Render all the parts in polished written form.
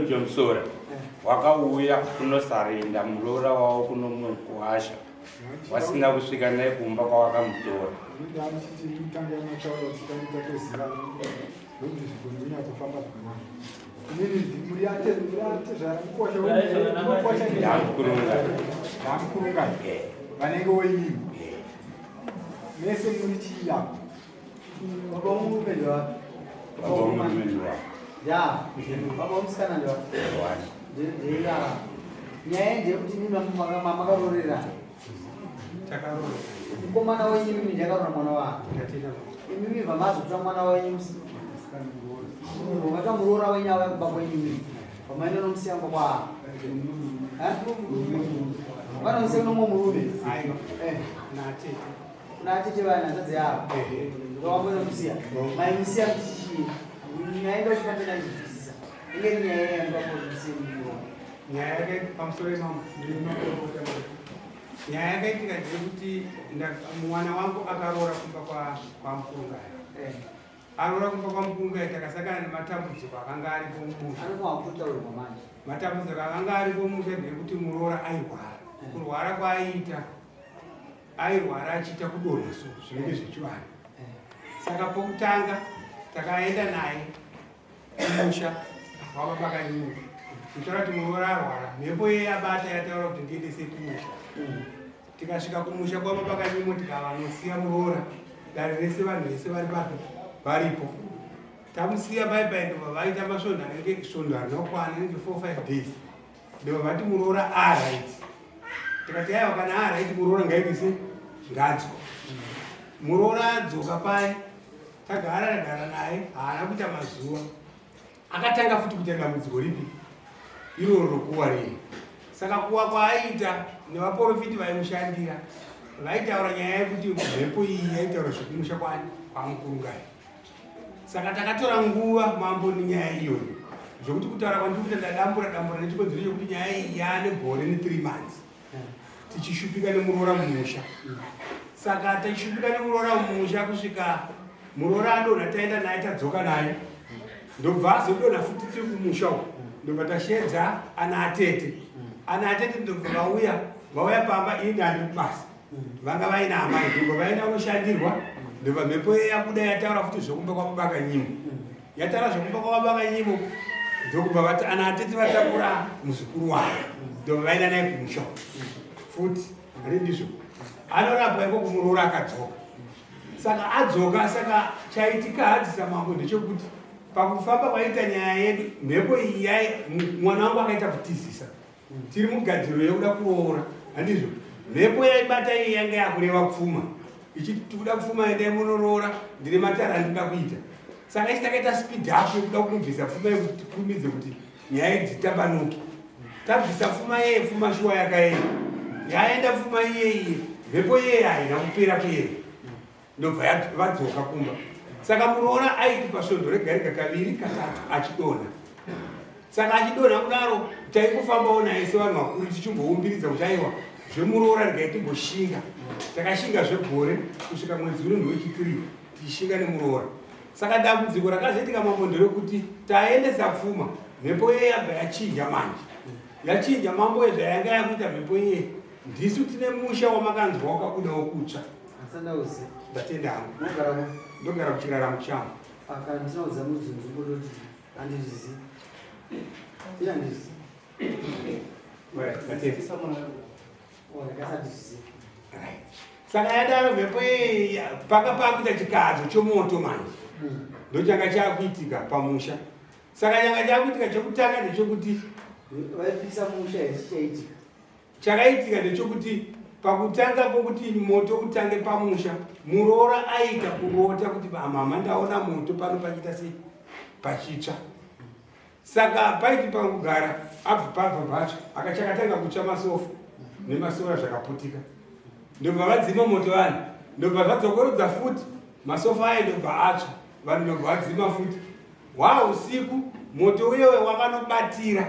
wemuchomusora wakauya kunosarenda muroora wavo kuno mumwe mukuwasha wasina kusvika naye kumba kwawakamutora. Ndamukurunga vanenge woimimi mese muri chii apo? Baba murume ndiwapi? Baba murume ndiwapi? Ya, baba musikana ndiwapi? Ndeya. Nyaya ndeyekuti mimi makaroorera. Takaroora. Mukomana wenyu mimi ndakaroora mwana wake. Imimi vamazotora mwana wenyu vakamuroora wenyu ava kumba kwenyu mimi. Vamaenda nomusiya kwa. Eh? Vanomusiya nomwe murume. Aiwa. Eh. Natete. Kuna atete vana hanzvadzi yavo. Ndovambonomusiya. Maimusiya kuti chii? Nyaya ndochifambira ndazvizwisisa. Inge iri nyaya yangu apo Nyaya yake pamusoro imamo ndinokorokota. Nyaya yakaitika ndeyekuti mwana wangu akaroora kumba kwaMukurungaya. Aroora kumba kwaMukurungaya, takasangana nematambudziko akanga aripo mumusha. Anofanira kutaurirwa manje. Matambudziko akanga aripo mumusha ndeyekuti muroora airwara. Kurwara kwaaiita, airwara achiita kudonha, so zvinenge zvechivanhu. Saka pokutanga takaenda naye kumusha wababa Kanyungu, kutaura kuti muroora arwara, mhepo iye yabata, yataura kuti ndiendese kumusha. Tikasvika kumusha kwababa Kanyungu, tikavanosiya muroora. Dare rese, vanhu vese vari papi, varipo. Tamusiya pai pai, ndobva vaita masvondo anenge svondo harina kukwana, anenge 4 5 days, ndobva vati muroora alright. Tikati aiwa, kana alright muroora ngaite se ngadzoka. Muroora adzoka pai, tagara tagara naye, haana kuita mazuva, akatanga futi kuita dambudziko ripi iroro rokuwa rei. Saka kuwa kwaaiita, nevaprofiti vaimushandira vaitaura nyaya yekuti mhepo iyi yaitaura zvekumusha kwani, kwaMukurungai. Saka takatora nguva, mambo, nenyaya iyoyo, zvokuti kutaura kwandiri kuita ndadambura dambura nechikonzero chekuti nyaya iyi yaane gore ne3 months tichishupika nemuroora mumusha. Saka tichishupika nemuroora mumusha kusvika muroora adonha, taenda naye, tadzoka naye, ndobva azodonha futi tiri kumusha uku. Ndobva tashedza ana atete. Ana atete ndobva vauya, vauya pamba, ini ndandiri kubasa, vanga vaina amai, ndobva vaenda kunoshandirwa. Ndobva mhepo iye yabuda, yataura futi zvokumba kwababa Kanyimo, yataura zvokumba kwababa Kanyimo. Ndokubva vati ana atete vatakura muzukuru wavo, ndobva vaenda naye kumusha futi. Ari ndizvo anorapwa iko kumuroora. Akadzoka, saka adzoka, saka chaitika hadzisa mambo ndechekuti pakufamba kwaita nyaya yedu, mhepo iyi mwana wangu akaita kutizisa tiri mugadziro yekuda kuroora, handizvo? Mhepo yaibata iyi yanga yakureva pfuma, ichiti tikuda pfuma, endai munoroora, ndine matara andinoda kuita. Saka isi takaita speed up yekuda kumubvisa pfuma, yekuti tikurumidze kuti nyaya idzi tambanuke. Tabvisa pfuma yeye, pfuma shuwa yakaenda, yaenda pfuma iyeiye, mhepo iyeye haina kupera kuenda, ndobva vadzoka kumba. Saka muroora aiti pasvondo rega rega, kaviri katatu achidonha. Saka achidonha kudaro, taingofambawo naye sevanhu vakuru tichimboumbiridza kuti aiwa, zvemuroora regai timboshinga. Takashinga zvegore kusvika mwedzi uno ndewechi3 tichishinga nemuroora. Saka dambudziko rakazoitika, mambo, nderekuti taendesa pfuma, mhepo iye yabva yachinja manje. Yachinja, mambo, yezvayanga yakuita mhepo iye, ndisu tine musha wamakanzwa wakabudawo kutsva. Asandauzi. Ndatenda hangu. Unogara? Ndogara kuchiraramo changu. Aka ndinoudza mudzi nzvimbo, ndoti handizvizi, ii handizvizi. Right, ndatenda. Ndakasandizvizi. Right. Saka yadaro mhepo iyi, paka pakuita chikadzo chomoto manje, ndochanga chakuitika pamusha. Saka changa chakuitika chekutanga ndechekuti Vaipisa musha here? Chichaitika? Chakaitika ndechekuti pakutanga pokuti moto utange pamusha, muroora aita kurota kuti mama, ndaona moto pano pachiita sei, pachitsva. Saka paiti pakugara abva pabva patsva, akachakatanga kutsva masofa nemasora zvakaputika. Ndobva vadzima moto vanhu, ndobva zvadzokorodza futi masofa aya, ndobva atsva, vanhu ndobva vadzima futi. Hwa usiku moto uyewe wakanobatira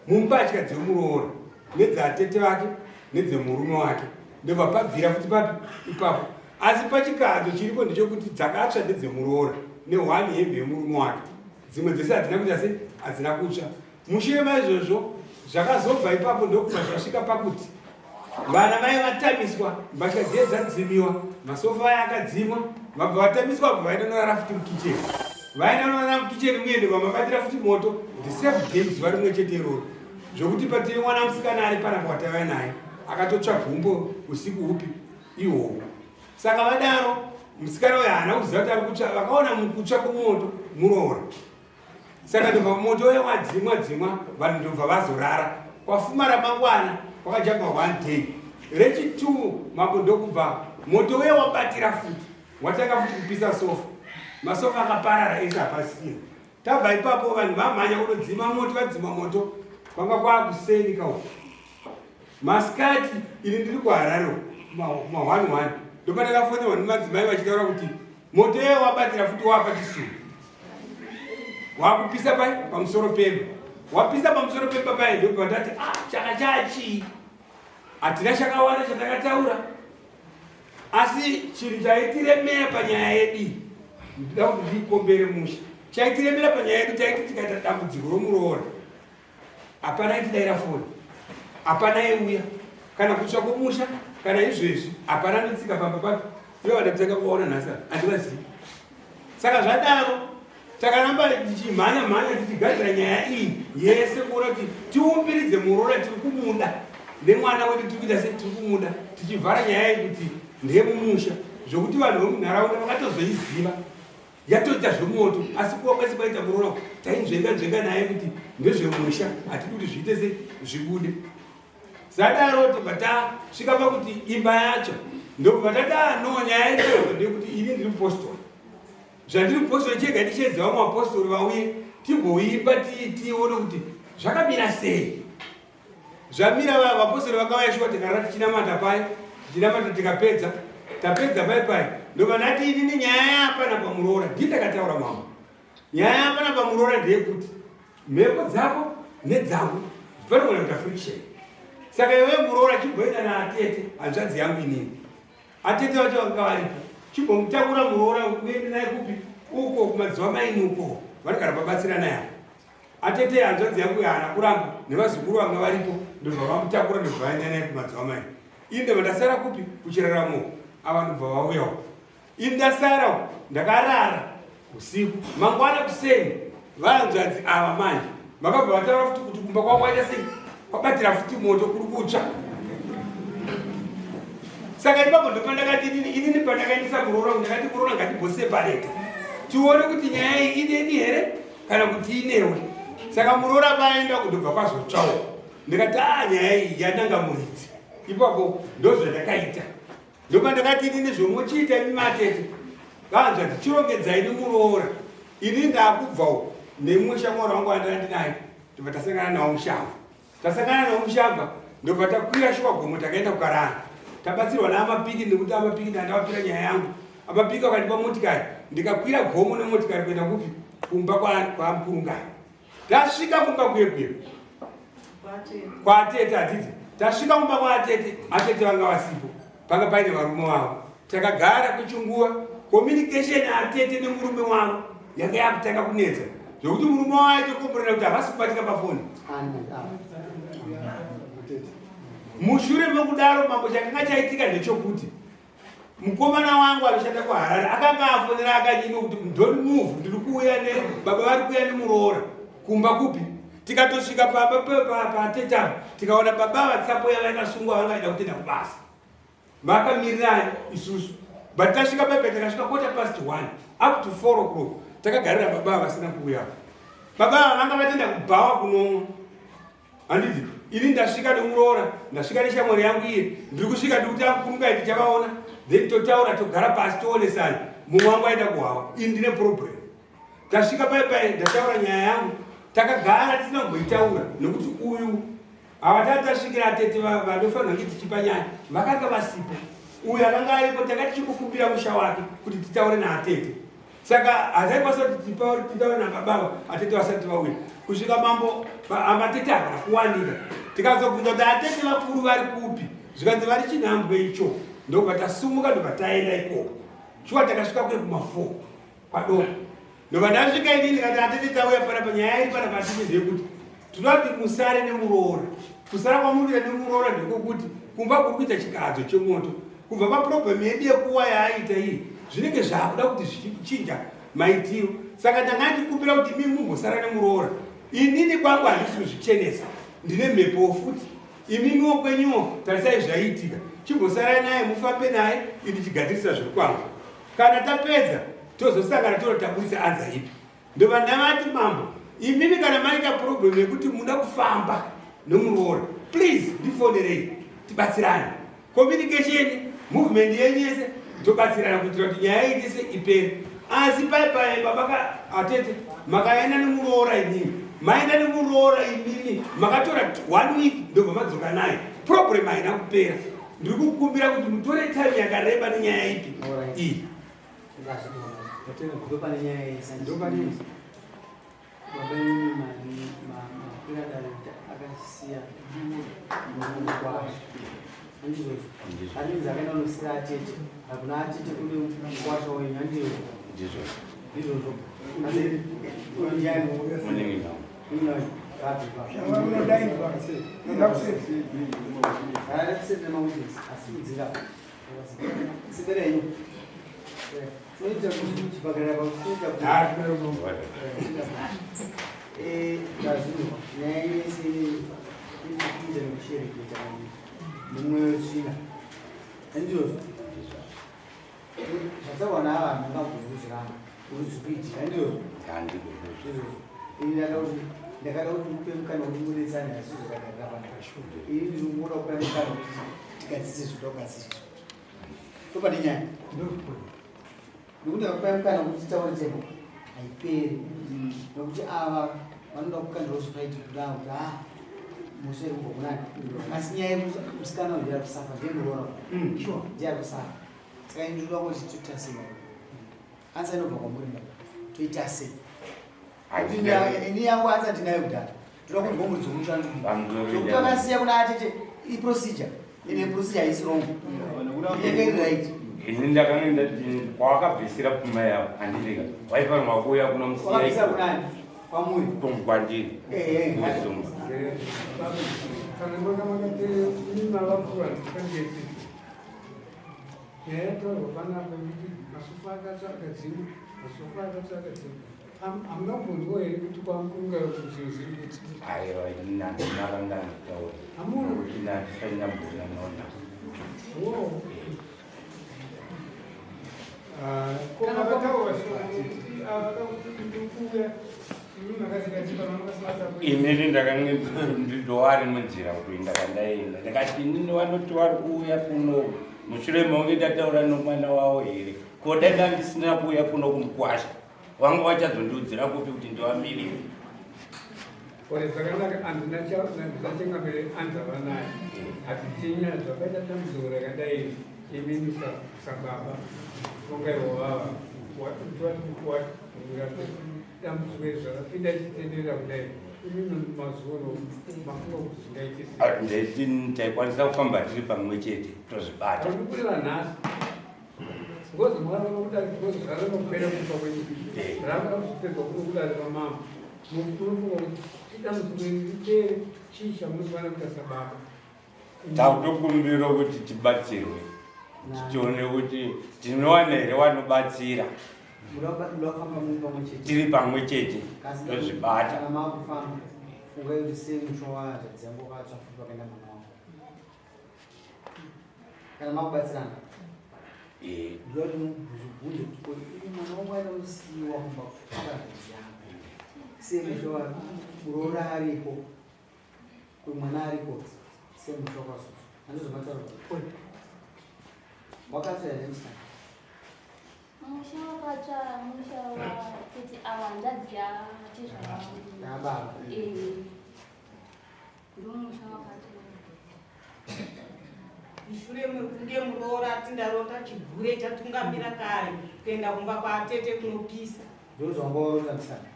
mumbatya dzemuroora nedzatete vake nedzemurume wake, ndobva pabvira futi papi ipapo. Asi pachikadzo chiripo ndechekuti dzakatsva ndedzemuroora nehwani hembe yemurume wake, dzimwe dzese hadzina kuita se hadzina kutsva. Mushure maizvozvo zvakazobva ipapo ndokubva zvasvika pakuti vana mai vatamiswa, mbatya dziye dzadzimiwa, masofa aya akadzimwa, vabva vatamiswa vabva vaenda norara futi mukicheni. Vaenda norara mukicheni muye ndobva mabatira futi moto the same day zuva rimwe chete iroro. Zvokuti patine mwana musikana ari panapa wataiva naye akatotsva gumbo usiku hupi ihwohwo. Saka vadaro musikana uyo haana kuziva kuti ari kutsva, vakaona mukutsva kwemoto muroora. Saka ndobva moto uya wadzimwa dzimwa vanhu ndobva vazorara. Kwafuma ramangwana kwakajamba one day. Rechitwo mambo ndokubva moto uya wabatira futi watanga futi kupisa sofa. Masofa akaparara ese hapasisina. Tabva ipapo vanhu vamhanya kunodzima moto vadzima moto kwanga kwakuseni ka uku. Masikati ini ndiri kuHarare kuma 1 1 ndopandakafonerwa nemadzimai vachitaura kuti moto iye wabatira futi wapa chisuwo wakupisa pai pamusoro pemba wapisa pamusoro pemba pai ndobva ndati ah chaka chachii hatina chakawanda chatakataura asi chinhu chaitiremera panyaya yedu ndida kuti ndikombere musha chaitiremera panyaya yedu taiti tikaita dambudziko romuroora hapana aitidaira foni hapana aiuya kana kutsva kwomusha kana izvezvi hapana anotsika pamba papi ivo vandakutanga kuvaona nhasi handivazivi saka zvadaro takaramba tichimhanya mhanya tichigadzira nyaya iyi yese kuona kuti tiumbiridze muroora tiri kumuda nemwana wedu tiri kuita sei tiri kumuda tichivhara nyaya iyi kuti ndeyemumusha zvokuti vanhu vemunharaunda vakatozoiziva yatoita zvemoto asi kuwa kwese kwaita muroora tainzvenga nzvenga naye kuti ndezvemusha hatidi kuti zviite se zvibude zadaro tobva tasvika pakuti imba yacho ndokubva tati ah, no nyaya yedu ndeyekuti ini ndiri mupostori zvandiri mupostori chega tichedza vamwe vapostori vauye timboimba tione kuti zvakamira sei Zvamira vaya vapostori vakauya shuwa tikarara tichinamata paye tichinamata tikapedza tapedza paye paye ndobva ndati inini nyaya yapana pamuroora ndii ndakataura mambo nyaya yapana pamuroora ndeyekuti mhepo dzako nedzangu panogona kuita friction saka iwe muroora chimboenda naatete hanzvadzi yangu inini atete vacho vanga varipo chimbomutakura muroora uende naye kupi uko kumadziwa maini uko vanogara pabatsirana yavo Atete hanzvadzi yangu haana kuramba nevazukuru vanga varipo ndobva vamutakura ndobva vaenda naye kumadzimamai. Ini ndobva ndasara kupi kuchiraramo ava ndobva vauyawo. Ini ndasara ndakarara usiku mangwana kuseni vahanzvadzi ava manje vakabva vataura futi kuti kumba kwavo kwaita sei kwabatira futi moto kuri kutsva saka ipapo ndopandakati inini inini pandakaendesa muroora ndakati muroora ngatimbosepareta tione kuti nyaya iyi ineni here kana kuti inewe saka muroora paenda kundobva kwazotsvawo ndikati a ah, nyaya iyi yananga muridzi ipapo ndozvandakaita ndopandakati inini zvomuchiita imi matete vanzvadzi chirongedzai nemuroora ini ndakubvawo nemumwe shamwari wangu andandinaye ndobva tasangana nawo mushamva Tasangana naMushabva ndobva takwira shuwa gomo takaenda kukarara. Tabatsirwa naamapiki nekuti amapiki ndandavapira nyaya yangu. Amapiki akandipa motikari ndikakwira gomo nemotikari kuenda kupi kumba kwaMkurungani. Tasvika kumba kuye kuye kwaatete hatiti tasvika kumba kwaatete atete vanga vasipo panga paine varume vavo Takagara kwechinguva, communication atete nemurume wavo yanga yakutanga kunetsa zvekuti murume wavo aitokomborera kuti havasi kubatika pafoni. Mushure mekudaro mambo chakanga chaitika ndechokuti mukomana wangu anoshanda kuHarare akanga afonera akanyima kuti don't move ndiri kuuya ne baba vari kuuya nemuroora kumba kupi tikatosvika pamba patete apa tikaona baba vatsapo yava yakasungwa vanga vaida kutoenda kubasa Vakamirira isusu but tasvika pepe takasvika quarter past one up to four o'clock takagarira baba vasina kuuya. Baba ava vanga vatenda kubhawa kunomwa handiti ini ndasvika nemuroora ndasvika neshamwari yangu iye ndiri kusvika ndikuti amukurungai tichavaona then totaura togara pasi toonesana mumwe wangu aenda kuhawa ini ndine problem tasvika pai pai ndataura nyaya yangu takagara tisina kumboitaura nekuti uyu Ava tati tasvikira atete vandofanira kunge tichipa nyaya vakanga vasipo. Uyu akanga aripo tanga tichikukumbira musha wake kuti titaure naatete. Saka hataikwanisa kuti titaure nababa atete vasati vauya. Kusvika mambo amatete havana kuwanika. Tikazobvunza kuti atete vakuru vari kupi zvikanzi vari chinhambwe icho ndobva tasumuka ndobva taenda ikoko. Shuwa takasvika kuye kuma 4 kwadoko. Ndobva ndasvika inini ndikati atete tauya panapa nyaya iri panapa atete ndeyekuti. Tinoda kuti musare nemuroora. Kusara kwamunoita nemuroora ndekwekuti kumba kuri kuita chikadzo chemoto. Kubva paproblem yedu yekuwa yaaita iyi, zvinenge zvaakuda kuti zvichinja maitiro. Saka ndanga ndikumbira kuti imi mumbosara nemuroora. Inini kwangu handisi kuzvichenesa, ndine mhepowo futi. Imimiwo kwenyuwo tarisai zvaiitika. Chimbosarai naye mufambe naye ini ndichigadzirisa zviri kwangu. Kana tapedza tozosangana toona taburitsa anza ipi. Ndobva ndavati mambo, imimi kana maita problem yekuti muda kufamba nomuroora, please ndifonerei tibatsirane. Communication, movement yenyu yese tobatsirana kuitira kuti nyaya iyi tese ipere. Asi pai pai baba ka atete makaenda nemuroora imimi, maenda nemuroora imimi makatora one week ndobva madzoka naye, problem haina kupera. Ndiri kukumbira kuti mutore time yakareba nenyaya ipi iyi. Baba imimi makwira dare kuti akasiya mukwasha handizvozvo hanzi akaenda kunosiya atete hakuna atete kune mukwasha wenyu handizvo ndizvozvo asi uyo ndiani asiudzira mumweyo tsvina handizvozvo zvataurwa navanhu ngakuzvuzvirana kuti zvikuitika handizvozvo izvozvo ini ndakada kuti mupe mukana kuti mudetsane asi zvakagarira pano ini ndinomuona kupa mukana kuti tigadzise zvinoda kugadziriswa ndopane nyaya nekuti akakupa mukana kuti titaure temo haiperi nekuti ava vanoda kukandirawo zvifaiti kuda kuti a ah, mhosva iri kubva kunani asi nyaya yekuti musikana uyu ndiari kusafa ndiye muroora ndiye ari kusafa saka ini ndinoda kuti toita sei ansa inobva kwamuri baba toita sei ini yangu ansa ndinayo kudhara ndoda kunzwa muridzi womuchandukuti akasiya kuna atete iprocedure ine procedure haisi wrong inenge iri right ini ndakange ndati kwawakabvisira pfuma yavo handidika waifanirwa kuuya kunomusiyawakabvisira kunani kwamuri kwandiri kuzumba kana manga makateerera imi mavakura ndikangeti nyaya yataurwa panapa yekuti masofa akatsva akadzima masofa akatsva akadzima hamuna kumbonzwa here kuti kwamukunga kuti zvinhu zviri kuti aiwa ini handina randanotaura hamuna kuti ndandisati ndamboona nona wo ah, ko makataura kuti avada kuti ndikuuya Inini ndakange ndowari munzira kuenda kwandaenda ndakati inini vanoti vari kuuya kuno mushure mekunge ndataura nomwana wavo here ko dai ndandisina kuuya kuno kumukwasha vanga vachazondiudzira kupi kuti ndivamirire Ore zvakanaka handina changamire anzava naye hatitinya zvakaita dambudziko rakadai imini sababa ungaiwo vava Dambudziko iri zvakapinda ichitenderera kudai imimi mazuva mafunga kuti zvingaite sei? Ah, ndeti taikwanisa kufamba tiri pamwe chete tozvibata. Kureva nhasi ngozi mwaramba kudai ngozi zvaramba kupera kufa kwenyu Eh. ramba kuzopedzwa kuno kudare kwamambo munofunga kuti idambudziko iri ripere chii chamunofanira kuita sababa Takutokumbira kuti tibatsirwe tione kuti tinowana here wanobatsira tiri pamwe chete tozvibata. Kana makubatsirana Eh. ndoda kuti mubvunze kuti ko ini mwana wangu aida kusiiwa kumba kuhanzvadzi yangu sei musha muroora ariko Kumwana ariko semusha wakazofa handizvomataura wakatsva here musikana? Musha wakatsva musha watete ava hanzvadzi yatezvara Yababa. Eh. Ndomusha wakatsva. Mushure mekunge muroora ati ndarota chigure chatungamira kare kuenda kumba kwatete kunopisa. Ndozvanga waona musikana.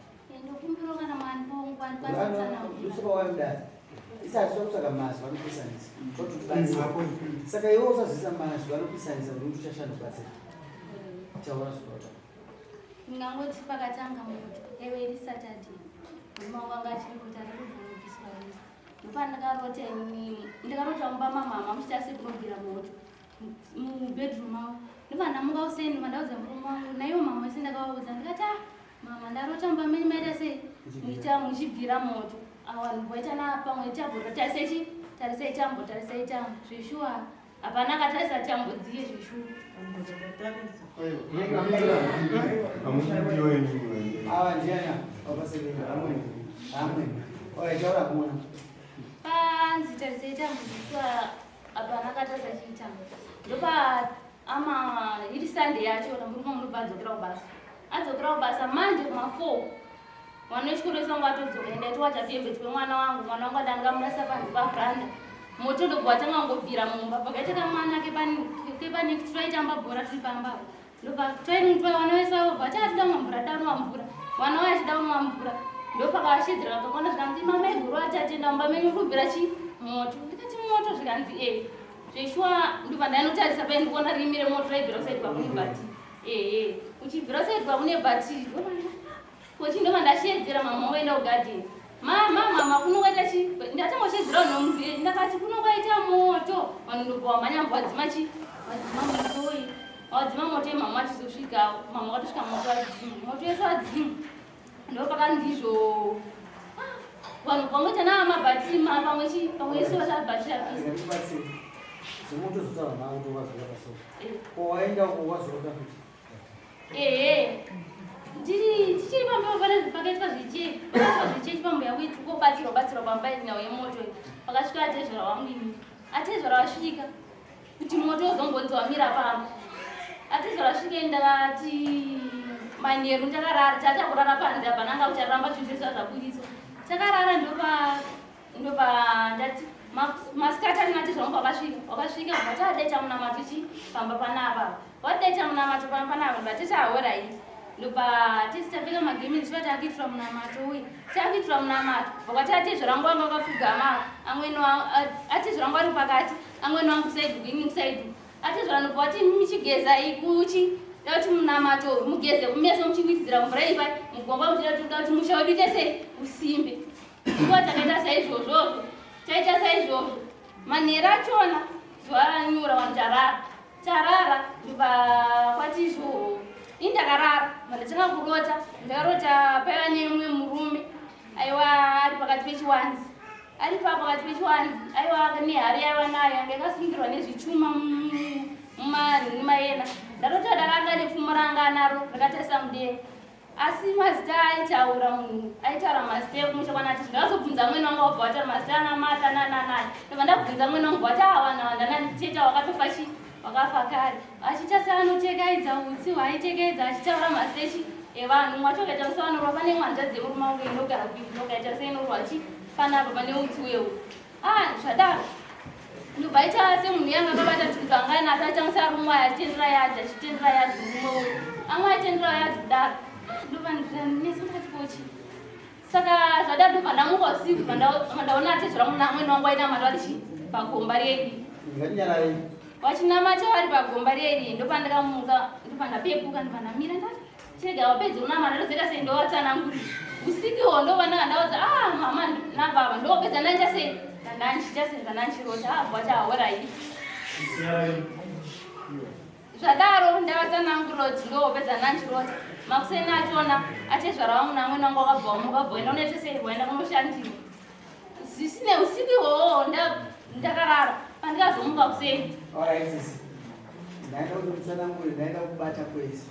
Ndokumbira kana mandipongo andikwanisa Isati tokutsvaga mazwi anopisanisa tototibatsira saka iwe usazvisa mazwi anopisanisa kuti uchashanda kubatsira taura zvinoita ndingangoti pakatanga moto yaive iri saturday murume wangu anga achiri kuti ari kubvumikisa Ndopandakarota ini ndakarota mumba mamama muchiita sekunobvira moto mubedroom mavo. Ndovandamuka useni vandaudza murume wangu naivo mama vese ndakavaudza ndikati ah mama ndarota mumba menyu maita sei muchiita muchibvira moto. Awa vanhu vaita napamwe tambo tarisai chi tarisai tambo tarisai tambo zveshuwa hapana akatarisa tambo dziye zveshuwa. Ava ndiani vapasekenya amweni amweni. Alright, taura kumona. Panzi tarisai tambo zveshuwa hapana akatarisa chitambo. Ndopa ama iri Sunday yacho murume munobva adzokera kubasa. Adzokera kubasa manje kuma 4 mwana wechikoro wese wangu atodzoka ende aitowacha tuhembe twemwana wangu mwana wangu adandikamurasa panze pavhranda moto ndobva watanga kungobvira mumba pakaita kamwana kepanext twaitamba bhora tiri pamba ndobva twainutwa vana vese vavobva vati atida kumwa mvura da kunwa mvura mwana waye achida kunwa mvura ndopakavashidzira vakakwana zvikanzi mama iguru atatenda mumba menyu kubvira chi moto ndikati moto zvikanzi e zveshuwa ndobva ndainotarisa paye ndikuona rimire moto raibvira kusaidi kwakune bhati ehe uchibvira kusaidi kwakune bhati kochi ndobva ndasheedzera mama waenda kugadheni mama mama kuno kwaita chi ndatangoshedzera vanhu ndakati kuno kwaita moto vanhu ndobva wamhanya wadzima chi wadzima moto uyu wadzima moto mama achizosvika mama wakatosvika moto wadzima moto wese wadzima ndopakanzi izvo vanhu vangoita naamabhatiri pamwe chi pamwe ese vasabhatiri apisa. Ndikubatsire. Zvemoto zvotaura navo kuti wazora pasofa. Ko waenda uko wazorota futi. Ehe ndiri tichiri pamba pane pakaitwa zvichechi pakaitwa zvichechi pambuya kwetu kobatsirwa batsirwa pamba nhau yemoto iyi pakasvika atezvara wangu ini atezvara vasvika kuti moto uzombonzi wamira pamba atezvara vasvika ini ndakati manheru ndakarara tatakurara panze hapana anga kucharamba zvinhu zvese zvabudiswa takarara ndopa ndopa ndati masikati ani atezvara wangu wakasvika wakasvika vatadaita munamato chi pamba panapa wadaita munamato pamba panapa vatete alright ndopa tisi tapfeka magemenzi chiva takuitirwa munamato uyu takuitirwa munamato vakati atezvara wangu wanga wakapfugama amweni atezvara wangu ari pakati amweni wangu side ini kuside atezvara nobva wati michigeza ikuchi da kuti munamato mugeze kumeso muchiwiridzira mvura ipa mugomba muchida kuti da kuti musha wedu ite sei usimbe nguva takaita saizvozvozvo taita saizvozvo manheru achona zuva ranyura vanhu tarara tarara ndobva kwati izvo ini ndakarara ndatanga kurota ndakarota paiva nemumwe murume aiwa ari pakati pechiwanzi ari pa pakati pechiwanzi aiwa nehari yaiva nayo yanga yakasungirwa nezvichuma mumayena ndarota dakanga nepfumo ranga anaro rakatarisa mudenga asi mazita aitaura munhu aitaura mazita ekumusha kwana ati ndakazobvunza mwene wangu wabva wataura mazita ana mata nananani ndobva ndabvunza mwene wangu wati awana wandanateta wakatofa chi wakafa kare achiita seanotekaidza utsi hwaaitekaidza achitaura mazita echi evanhu mwacho akaita musawanorwa pane mwanzvadzi yemurume wangu inogara kuinokaita seinorwa chi panapa pane utsi wehu ah zvadaro ndobva aita semunhu yanga akabata tunzanga nato aitangisa arumwe achitendera yadhi achitendera yadhi murume uyu amwe aitendera yadhi kudaro ndobva nesu ndakati kochi saka zvadaro ndobva ndamuka usiku ndaona atezvera munhu amweni wangu ainamata vari chi pagomba redi Ngatinyararei. vachinamata vari pagomba reri ndopandakamuka ndopandapepuka ndopandamira ndati chega wapedza unamata ndozoita sei ndovatsanangurira usiku ndobva ndakandaudza ah mama nababa ndopedza ndaita sei ndandandichiita sei ndandandichirota ah bvacha alright zvadaro ndavatsanangurira kuti ndopedza ndandichirota makuseni achona atezvara vangu namwene wangu wakabva wamuka bvoenda unoita sei waenda kunoshandirwa zvisine usiku ihwohwo ndakarara pandikazomuka kuseni Alright, sisi. Ndaenda kuti mutsanangure, ndaenda kubata kwese.